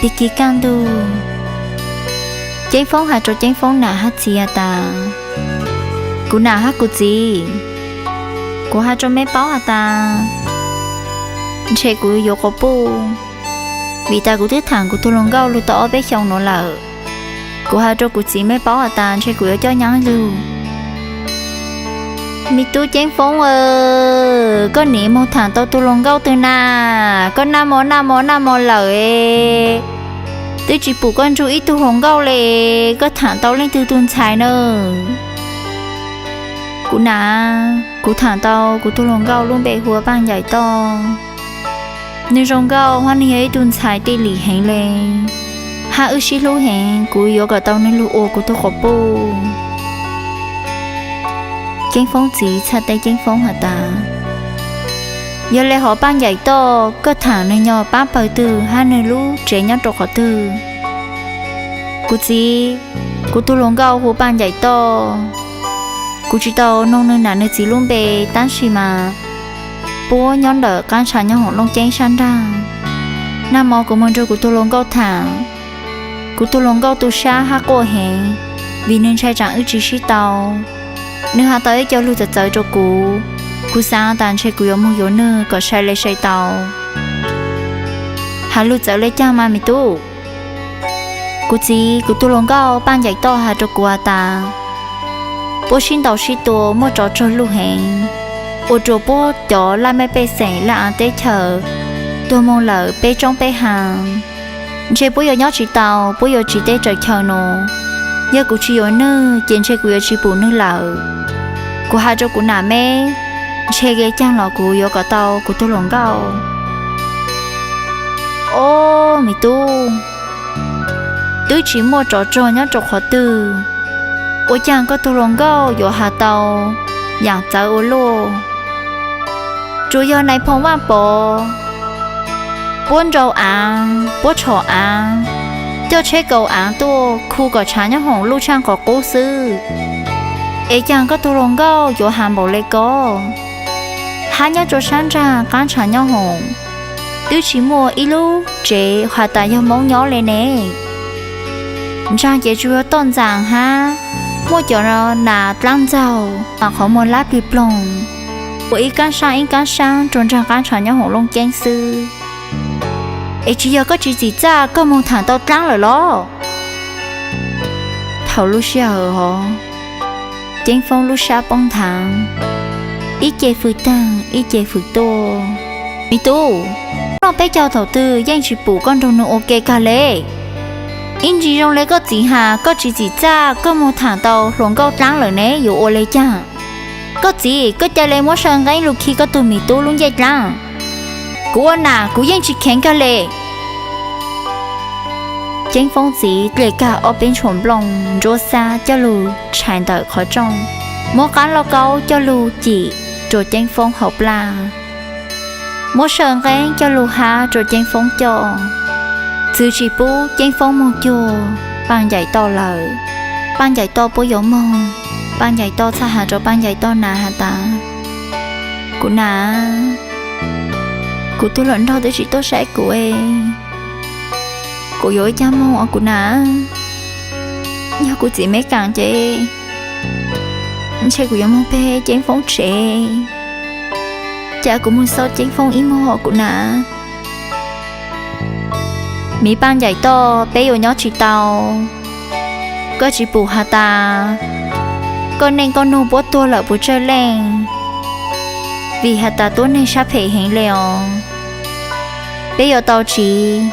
Tig kis kaj ntug, Ceeb Foob has rua Ceeb Foob nam hab txiv has tas, Kuv nam hab kuv txiv, kuv has rua meb paub has tas ntshe kuv yuav quas puj, vim tas kuv twb thaam kuv tug hluas nkauj lug tau ob peb xyoo nuav lawm. Kuv has rua kuv txiv meb paub has tas ntshe kuv yuav coj nyab lug. Me tub Ceeb Foob aw, koj nim moog thaam tau tug hluas nkauj twg na? Koj naj mo naj mo naj mo lawm, twb tsi pum koj nrug ib tug hluas nkauj le, koj thaam tau leej twg tug ntxhais na? Kuv nam, kuv thaam tau kuv tug hluas nkauj lub npe hu ua Paaj Ncaim Toj. Nwg zoo nkauj hab nwg yog ib tug ntxhais tij lim heev le, hab wb sib hlub heev, kuv yuav kom tau nwg lug ua kuv tug quas puj. Ceeb Foob txiv txhaj teb Ceeb Foob has tas, Yog le hov Paaj Ncaim Toj, koj thaam nwg nyog paab pawg twg hab nwg lub tsev nyob rua qhov twg? Kuv txiv, kuv tug hluas nkauj hu Paaj Ncaim Toj. Kuv tsi tau noog nwg nam nwg txiv lub npe, tab sis mas puab nyob ntawm qaab ntsha nyob hoom Looj Ceeb sab nraag. Nag mo kuv moog nrug kuv tug hluas nkauj thaam, kuv tug hluas nkauj tu sab hab quaj heev, vim nwg ntshai tsaam wb tsi sib tau. Nwg has tau ib co lug txawv txawv rua kuv, kuv xaav tas ntshe kuv yuav moog yuav nwg kom sai le sai tau. Has lug txawv le caag mas me tub? Kuv txiv, kuv tug hluas nkauj Paaj Ncaim Toj has rua kuv has tas, puab sib ntaus sib tua muaj tsov rog lug heev, ua rua puab cov laj mej pej xeem laj aav teb chaws tuag moog lawm peb tsoob peb haav. Ntshe puab yuav nyob tsi tau, puab yuav tsiv teb tsaws chaw nuav. Yog kuv tsi yuav nwg ces ntshe kuv yuav tsi pum nwg lawm. Kuv has rua kuv nam meb, ntshe le caag los kuv yuav kom tau kuv tug hluas nkauj. Ob, me tub, twb tsi muaj tsov rog nyob rua qhov twg, ua caag koj tug hluas nkauj yuav has tau yaam txawv ua luaj? Tsuas yog Nais Phoo Vaaj Pov puab nrau aav, puab tshom aav, coj tsheb kaus aav tuaj khu kom tshaav nyob hoom luj tshaaj qhov qub xwb, es caag koj tug hluas nkauj yuav has npaum le ko? Hab nyob rua sab nraag qaab ntsha nyob hoom, twb tsi muaj ib lub tsev has tas yog Moob nyob le ne. Ntsaag ces tsuas yog toj ntxaas hab muaj cov nas dlaab ntxaug mas qhov muag lab plig ploog, ua ib kaab saab ib kaab saab rua nraag qaab ntsha nyob hoom Looj Ceeb xwb. Es tsi yog koj tsi txim txaj koj moog thaam tau dlaab lawm los? Thaus lub sij hawm hov, Ceeb Foob lub sab poob nthav, ib ce fwj taag ib ce fwj tuaj. Me tub, noj peb caug thaum twg yeej tsi pum koj nrug nwg ua ke kag le. Ib ntsis zoo le koj txiv has koj tsi txim txaj koj moog thaam tau hluas nkauj dlaab lawm ne yuav ua le caag? Koj txiv, koj ca le muab saw nqeeb lug khi koj tug me tub lub ncej dlaab. Kuv ua nam kuv yeej tsi kheev kag le. Ceeb Foob txiv dle kag ob peb ntshua nplooj ntsuab xab coj lug tshais ntawm qhov rooj, muab qaab lauj kaub coj lug cim rua Ceeb Foob hauv plaj, muab saw nqeeb coj lug hab rua Ceeb Foob coj. Txwv tsi pub Ceeb Foob moog cuag Paaj Ncaim Toj lawm. Paaj Ncaim Toj puab yuav moog, Paaj Ncaim Toj txhaj has rua Paaj Ncaim Toj nam has tas, kuv nam, kuv tug hluas nraug twb tsi tuaj saib kuv, kuv yuav ua caag moog os kuv nam? Yog kuv txiv meb kaam ces ntshe kuv yuav moog peg Ceeb Foob tsev, ca kuv moog xauj Ceeb Foob ib moog os kuv nam. Miv Paaj Ncaim Toj, peb yuav nyob tsi tau. Koj tsi pum has tas koj neej koj nug puab tuag lawm puas tsawg leej, vim has tas tuab neeg sab phem heev le os. Peb yuav tau tsiv,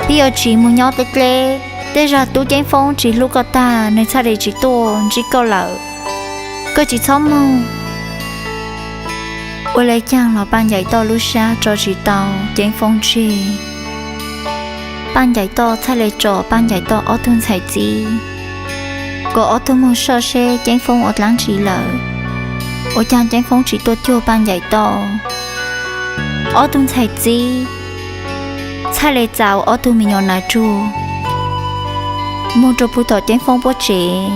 peb yuav tsiv moog nyob dleb dleb, tej zag tub Ceeb Foob tsi hlub koj tag nwg txhaj le tsi tuaj ntsib koj lawm. Koj tsi txhob moog. Ua le caag los Paaj Ncaim Toj lub sab tso tsi tau Ceeb Foob ntseg. Paaj Ncaim Toj txhaj le tso Paaj Ncaim Toj ob tug ntxhais txib kom ob tug moog soj seb Ceeb Foob ua dlaab tsi lawm, ua caag Ceeb Foob tsi tuaj cuag Paaj Ncaim Toj. Ob tug ntxhais txib txhaj le txaus ob tug me nyuam nas tsuag moog rua puag tom Ceeb Foob puab tsev.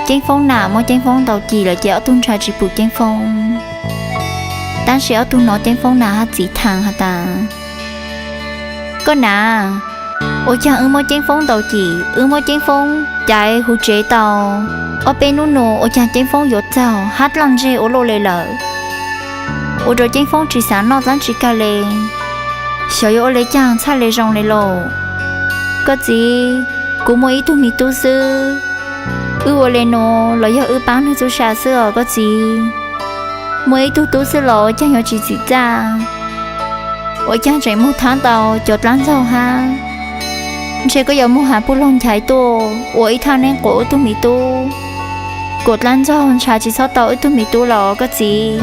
Ceeb Foob nam muab Ceeb Foob ntaus cim lawm ces ob tug nrhav tsi pum Ceeb Foob. Tab sis ob tug nov Ceeb Foob nam hab txiv thaam has tas, koj nam, Ua caag wb muab Ceeb Foob ntaus cim, wb muab Ceeb Foob caiv huv tsev tau ob peb nub nua, ua caag Ceeb Foob yuav txaug hab dlaaj ntseg ua luaj le lawm, ua rua Ceeb Foob tsi xaav noj dlaab tsi kag le. Xyov yuav ua le caag txhaj le zoo le lauj. Koj txiv, kuv muaj ib tug miv tub xwb. Wb ua le nuav los yog wb paab nwg txuj sa xwb os koj txiv. Muaj ib tug tub xwb los ua caag yuav tsi txim txaj, ua caag tseem moog thaab tau cov dlaab ntxaug hab. Ntshe koj yuav moog has puj laug Nchaiv tuaj ua ib thaj neeb quas wb tug miv tub, kuas dlaab ntxaug ntsha tsi txhob tau wb tug miv tub los koj txiv.